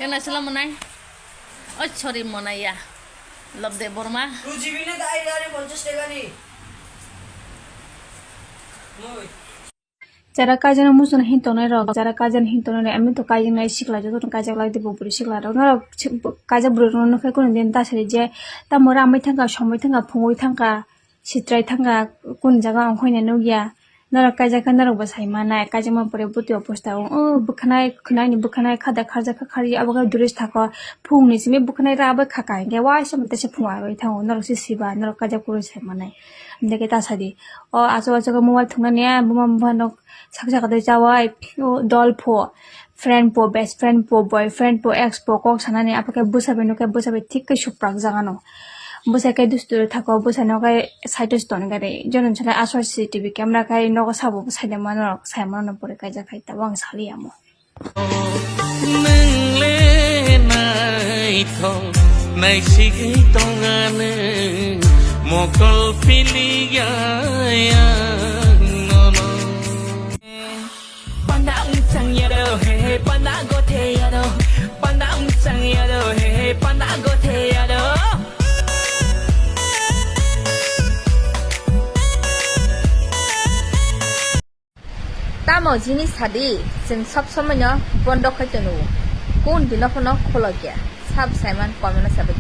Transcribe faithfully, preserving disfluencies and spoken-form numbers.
Kena sila monai? Oh, sorry, monai ya. Love de Borma. Two G B na dai dai ponchash taka ni. Moi. Jara kaijak no muchung hin tongnai rok, jara kaijak hin tongnai rok, ami to kaijak nai sikla, joto no kaijak lai de bo bwrwi sikla rok. Norok si-, kaijak bwrwi rok no khe kunu din ta sari je, tamo ramwi thangkha, somwi thangkha, phungwi thangkha, sitrai thangkha, kun jaga ongkhoi nai nukya. Norok kaijak khe norok bo sai manai, kaijakma pore bwtwi o posta o, o bwkhanai, khwnaini bwkhanai, khada kharjak kha kharwi, abo khe dress thako, phungni simi bwkhanai ra bai kha ka, hinkhe waisa mate se phung arwi thango, norok se siba, norok kaijak kwrwi sai manai. Hinkhe ta sadi, o achu achu khe mobile thwngna niya, buma buma nok saka saka twi chawai, o dol pho. Friend po, best friend po, boyfriend po, ex po, kok sanani, abo khe bwsa bai nukhe bwsa bai thik khe suprak jak ano. Bwsa khe dustu thako, bwsa no khe side o se toni gari. Jonon sale aswk C C T V camera khai nogo sabo bwsai de mano, sai mano pore kaijak khai tabuk ang sali amo. Nwng le naithok naisigwi tongani mokol piliya ang nono. Panda wngchang yado, he, he, panda gothe yado. Panda wngchang yado, he, he, panda gothe yado. Tamo jini sadi, chwng sob somoi no bondo khai tono. Kun dino phano khulokya. Sab saiman komeno sabai.